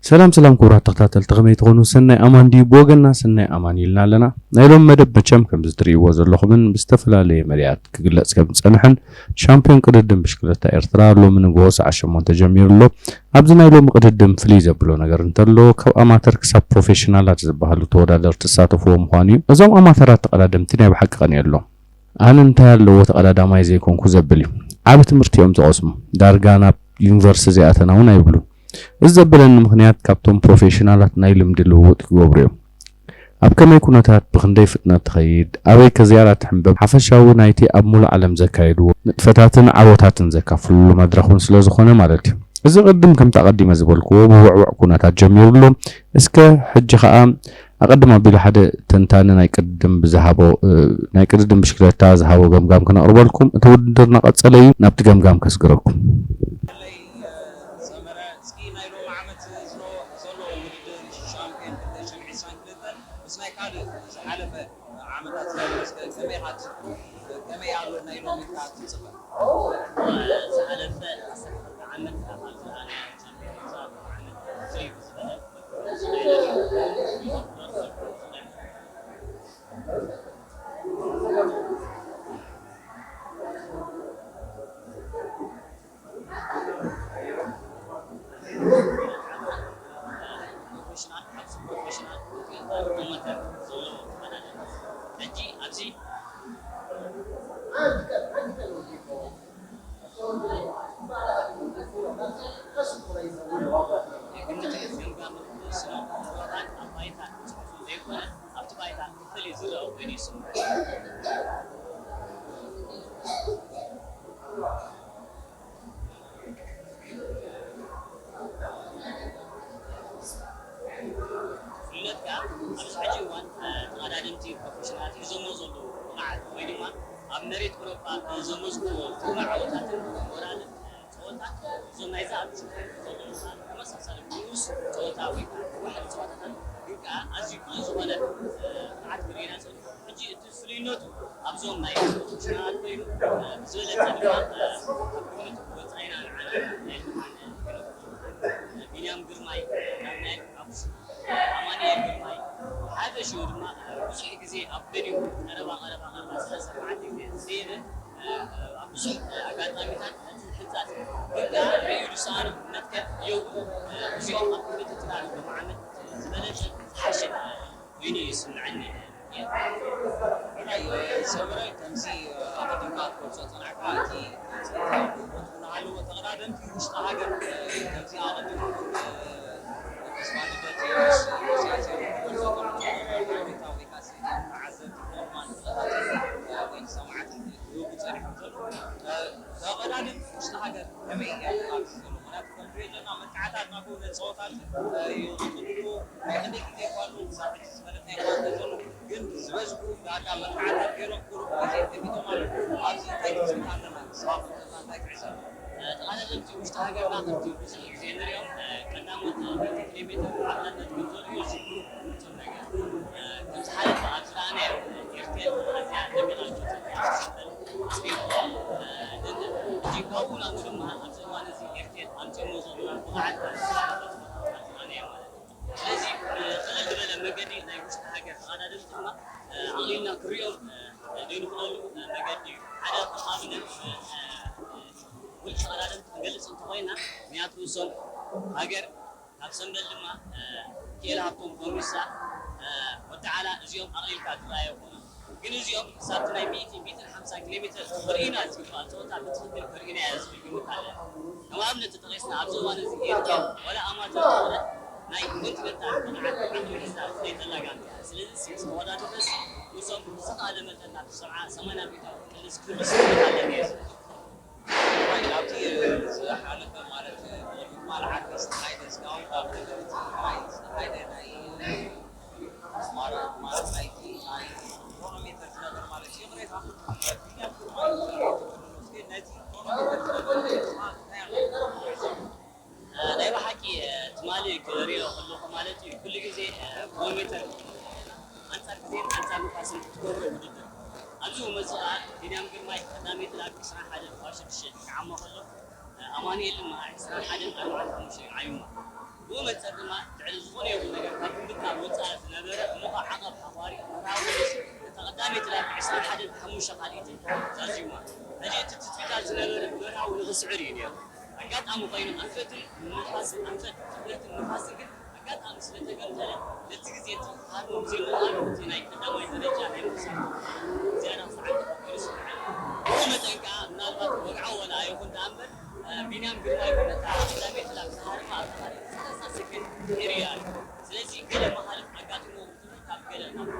ሰላም ሰላም ክቡራት ተኸታተልቲ፣ ከመይ ትኾኑ? ሰናይ ኣማን ድዩ? ብወገንና ሰናይ ኣማን ኢልና ኣለና። ናይ ሎም መደብ መቸም ከምዚ ትርእይዎ ዘለኹምን ብዝተፈላለየ መድያት ክግለጽ ከም ዝጸንሐን፣ ሻምፒዮን ቅድድም ብሽክለታ ኤርትራ ሎሚ ንግሆ ሰዓት ሸሞንተ ጀሚሩ ኣሎ። ኣብዚ ናይ ሎሚ ቅድድም ፍልይ ዘብሎ ነገር እንተሎ፣ ካብ ኣማተር ክሳብ ፕሮፌሽናላት ዝበሃሉ ተወዳደርቲ ዝሳተፍዎ ምዃኑ እዩ። እዞም ኣማተራት ተቐዳደምቲ ናይ ብሓቂ ቀንየሎም። ኣነ እንታይ ኣለዎ ተቐዳዳማይ ዘይኮንኩ ዘብል እዩ። ዓቢ ትምህርቲ እዮም ዝቐስሙ። ዳርጋ ናብ ዩኒቨርሲቲ ዘይኣተና እውን ኣይብሉን። እዚ ዘበለኒ ምኽንያት ካብቶም ፕሮፌሽናላት ናይ ልምዲ ልውውጥ ክገብሩ እዮም። ኣብ ከመይ ኩነታት፣ ብኽንደይ ፍጥነት ትኸይድ፣ ኣበይ ከ ዝያዳ ትሕንበብ፣ ሓፈሻዊ ናይቲ ኣብ ሙሉእ ዓለም ዘካየድዎ ንጥፈታትን ዓወታትን ዘካፍልሉ መድረኽ እውን ስለ ዝኾነ ማለት እዩ። እዚ ቅድም ከምቲ ኣቐዲመ ዝበልክዎ ብውዕውዕ ኩነታት ጀሚሩ ኣሎ። እስከ ሕጂ ኸኣ ኣቐድም ኣቢሉ ሓደ ተንታኒ ናይ ቅድድም ብዝሃቦ፣ እ፣ ናይ ቅድድም ብሽክለታ ዝሃቦ ገምጋም ክነቕርበልኩም፣ እቲ ውድድር እናቐጸለ እዩ። ናብቲ ገምጋም ከስግረኩም። ሰመረ፣ እስኪ ናይ ሎሚ ዓመት ዝሮ-፣ ዘሎ ውድድር ሻምፒዮን ክልተ ሽሕን ዕስራን ክልተን ምስ ናይ ካልእ ዝሓለፈ ዓመታት እስከ ከመይ ኢኻ ትጽ-፣ ከመይ ኣሎ ናይ ሎሚ ኢልካ ትጽበ? ዝሓለፈ ዓሰርተ ክልተ ዓመት ካብ ዝረኣናዮ ሻምፒዮን ዓመት ፍልይ ብዝበለ ፕሮፌሽናል፣ ኣብዚ ፕሮፌሽናል ኣመተር ዘለዎ ተቐዳደምቲ። ሕጂ ኣብዚ ግምትን ገምጋምን ስነ-ቁጠባን ኣብ ባይታ ዝጽሕፉ ዘይኮነ፣ ኣብቲ ባይታ ክፍል እዩ ዝረአ ኮይኑ ይስምዑ። ፍልነት ከኣ ኣብዚ ሕጂ እዋን፣ እ፣ ተቐዳደምቲ ፕሮፌሽናላት ሒዞሞ ዘለዉ ብቕዓት ወይ ድማ ኣብ መሬት ኤውሮጳ ዘመዝግብዎ ግርማ ዓወታትን ሞራልን፣ እ፣ ጸወታ እዞም ናይዛ ኣብ ምሽት ዘለዉ ከኣ ተመሳሳሊ ንኡስ ጸወታ ወይ ከኣ ተዋሕዲ ጸወታታት ግን ከኣ ኣዝዩ ፍሉይ ዝኾነ፣ እ፣ ብቕዓት ክርእዩና ጸኒሖም። ሕጂ እቲ ፍሉይነቱ ኣብዞም ናይ ፕሮፌሽናላት ኮይኑ፣ እ፣ ብዝበለጸ ድማ፣ እ፣ ኣብ ግምት ወጻኢና ንዓና ናይ ምዃን፣ እ፣ ቢንያም ግርማይ፣ ዳንኤል ሓጎስ፣ ኣማኑኤል ግርማይ፣ ሓደ ሽዑ ድማ፣ እ፣ ብዙሕ ግዜ ኣብ ቬንዩ ቀረባ፣ ቀረባ፣ ቀረባ ሰለስተ ኣርባዕተ ግዜ ዝሰየመ፣ እ፣ እ፣ ኣብ ብዙሕ፣ እ፣ ኣጋጣሚታት ነቲ ሕንጻጽ ግን ከኣ ርእዩ ዝሰኣኖ መትከል የብሉን። እ፣ እዚኦም ኣብ ክልተ ትራን ሎሚ ዓመት ዝበለጸ ዝሓሸ ኮይኑ ይስምዐኒ። ሕራይ ሰመረ፣ ከምዚ ኣቐዲምካ ክትገልጾ ዝጸናሕካ፣ እቲ ጽንዓት ክወጽኡ እናሃለወ ተቐዳደምቲ ውሽጢ ሃገር፣ ከምዚ ኣቐዲምኩም ተስፋ ልደት፣ ኢሳያስ፣ ክትገልጾ ትኽእሉ፣ ሓበሬታ ወይ ከዓ ስእሊ ተዓዘብቲ፣ ምሁራን፣ ፍልጠታት ወይ ሰማዕትን ክህቡ ጸኒሖም ዘለዉ ተቐዳደምቲ ውሽጢ ሃገር ከመይ እዮም ኣብዚ ዘለዉ? ምኽንያቱ ከም ንሪኦ ዘለና መርትዓታት ናብኡ ነቲ ጸወታ ይቕጽሉ ኣለዉ። ናይ ክንደይ ግዜ እኳ ኣለዉ ክሳብ ሕጂ ዝፈለጥናዮ እኳ እንተዘሎ፣ ግን ዝበዝሑ ዳርጋ መርትዓታት ገይሮም ቁሩብ ግዜ ተፊቶም ኣለዉ። ኣብዚ እንታይ ክንጽበ ኣለና? ንስኻ ፍልጠትካ እንታይ ትዕዘብ? ተቐዳደምቲ ውሽጢ ሃገርና ከምቲ ብዙሕ ግዜ ንሪኦም፣ ቀዳሞት ሚእቲ ኪሎ ሜትር ዓቕላታት ከም ዘርእዩ ዝሕብሩ እቶም ነገር። ከም ዝሓለፈ ኣብ ዝረኣናዮ ኤርቴል ኣዝያ ደሚቓ ጆተር እያ። ሕጂ ካብኡ ናብኡ ድማ ኣብዚ እዋን እዚ ኤርቴል ኣምጺኦሞ ዘለዉ ብቕዓት ኣብ ዝረኣናዮ ማለት እዩ። ስለዚ ብቕልል ዝበለ መገዲ ናይ ውሽጢ ሃገር ተቐዳደምቲ ድማ ዓቕሊልና ክርእዮም ዘይንኽእለሉ መገዲ እዩ። ሓደ ከም ኣብነት ውልቂ ተቐዳደምቲ ክንገልጽ እንተኾይና፣ ምኽንያቱ ንሶም ሃገር ካብ ሰምበል ድማ፣ እ፣ ክኤለ ሃብቶም፣ ጎሚሳ፣ እ፣ ወዲ ዓላ፣ እዚኦም ኣቕሊልካ ትረኣዮ ኣይኮኑን። ግን እዚኦም ክሳብቲ ናይ ሚእቲ፣ ሚእትን ሓምሳን ኪሎ ሜትር ክርእዩና ዝግባእ ጸወታ ብትኽክል ከርእዩና እዮም ዝብል ግምት ኣለኒ። ከም ኣብነት ተጠቒስና ኣብዚ እዋን እዚ ኤርትራ ዋላ ኣማተር ዝኾነት ናይ ኮንቲነንታል ብቕዓት ዓቕሊ ሒዛ ዘይጸላ ጋንታ እያ። ስለዚ እዚ ተወዳድርስ ንሶም ብዝተኻእለ መጠን ናብ ሰብዓ፣ ሰማንያ ሚእታዊ ክልስ ክምልስ ግምት ኣለኒ እየ ዝብል። ኣብቲ ዝሓለፈ ማለት ብቕድሚ ትማል ዓርቢ ዝተኻየደ ስጋዊ ካብ ነገርቲ ናይ ዝተኻየደ ናይ ማራ-፣ ማለት ናይቲ ናይ ክሮኖሜተር ዝነበር ማለት እዩ። ይቕሬታ፣ ቢንያም ግርማይ ዘርኢቶ ከለሎ እስኪ ነቲ ክሮኖሜተር ዝነበር እንታይ ኣቕሪብካ? ናይ ብሓቂ ትማሊ ክሪኦ ከለኹ ማለት እዩ፣ ኩሉ ግዜ ክሮኖሜተር ኣንጻር ግዜን ኣንጻር ንፋስን እትገብሮ ውድድር። ኣብዚ መጽእ ከኣ ቢንያም ግርማይ ቀዳመይቲ ላብ ዕስራን ሓደን ነጥቢ ሽዱሽተ ይዓሞ ከሎ፣ ኣማኑኤል ድማ ዕስራን ሓደን ኣርባዓን ሓሙሽተን ይዓይሞ። ብኡ መጠን ድማ ልዕሊ ዝኾነ ይኹን ነገር ካብ ግምትና ወፃኢ ዝነበረ እሞ ከዓ ዓቐብ ሓጓሪ መርሃዊ ርእሲ እታ ቀዳመይቲ ላብ ዕስራን ሓደን ሓሙሽተ ካልኢትን ዛዚሙዋ። ሕጂ እቲ ትፅቢታት ዝነበረ መርሃዊ ንኽስዕር እዩ ነይሩ። ኣጋጣሚ ኮይኑ ኣንፈትን ንፋስን፣ ኣንፈት ትሕትን ንፋስን ግን ኣጋጣሚ ስለ ተገምተረ ነቲ ግዜ እቲ ሃርሞ ብዘይምኽኣሉ እቲ ናይ ቀዳማይ ደረጃ ናይ ምኽሳር ዝያዳ ክስዓብ ኮይኑ ይስምዓኒ። ብኡ መጠን ከዓ ምናልባት ወግዓዊ ወላ ይኹን ደኣ እምበር ቢንያም ግርማይ ነታ ቀዳመይቲ ላብ ዝሃርማ ኣብ ዝሃርማ ሰላሳ ሰከንድ ቀይርያ ኣሎ። ስለዚ ገለ መሃርም ኣጋጢምዎ ክትብል ካብ ገለ ናብ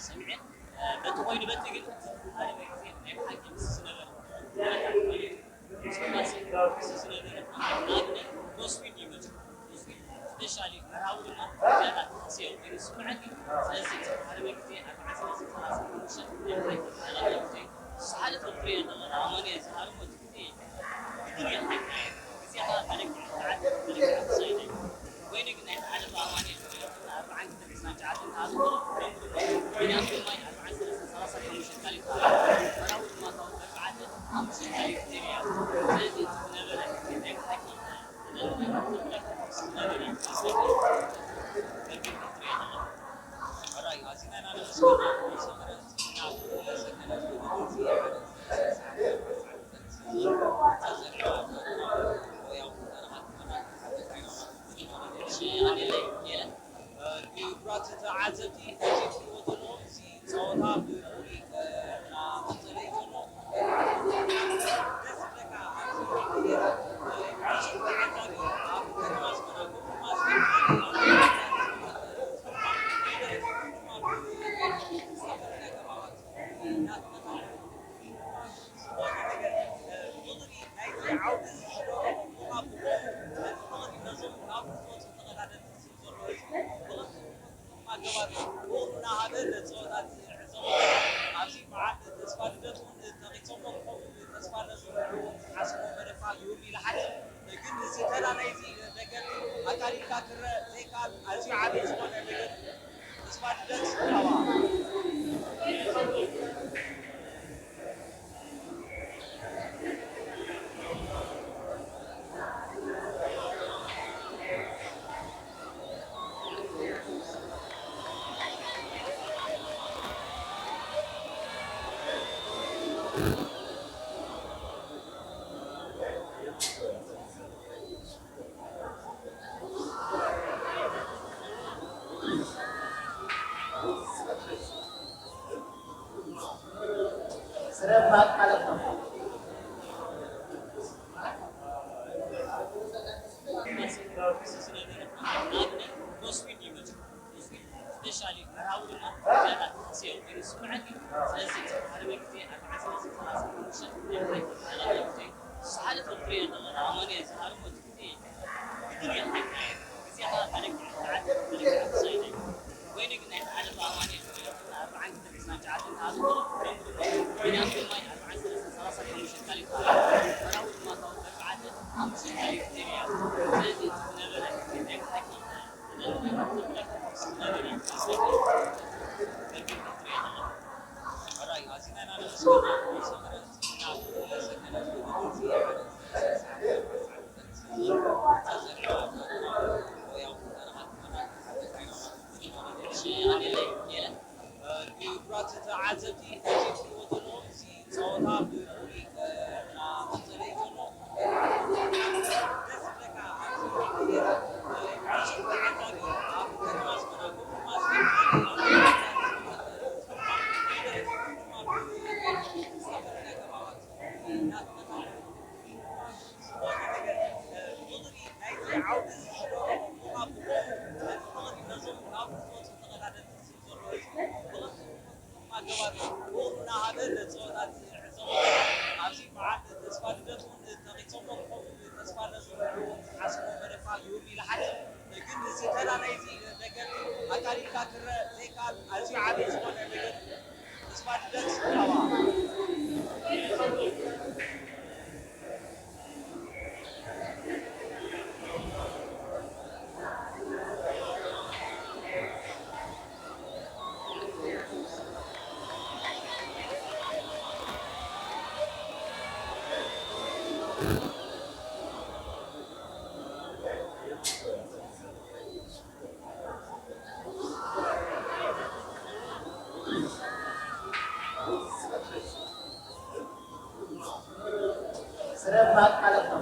ሰሚዐ። በቲ ኮይኑ በቲ ግን እቲ ዝሃረመ ግዜ ናይ ብሓቂ ምስ ዝነበረ ኩነታት ማለት እዩ። ምስ ዝነበረ ንኣብነት ኖስዊድ ይመጹ። ኖስዊድ ስፔሻሊ መርሃዊ ድማ ዝያዳ ተሃስየ ኮይኑ ዝስምዓኒ። ስለዚ እቲ ዝሃረመ ግዜ ኣርባዓ ሰላሳ ሰላሳ ሓሙሽተ ናይ ብሓቂ ዝሓለፈ ግዜ ዝሓለፈ ክትሪኦ ኣለኻ። ኣማኑኤል ዝሃረሞ እቲ ግዜ ክቡራት ተዓዘብቲ፣ እዚ ትሪእዎ ዘለኹም እዚ ጸወታ ብፍሉይ እናቐጸለ እዩ ዘሎ። ደስ ዝብለካ ኣብዚ ተዓዛቢ ኣብ ከተማ ኣስመራ ከምኡ ድማ ክቡራት ተዓዘብቲ፣ እዚ ትሪእዎ ዘለኹም እዚ ጸወታ ብፍሉይ እናቐጸለ እዩ ዘሎ። ደስ ዝብለካ ኣብዚ ተዓዛቢ ኣብ ከተማ ኣስመራ ከምኡ ድማ ስረማቅ ማለት ነው።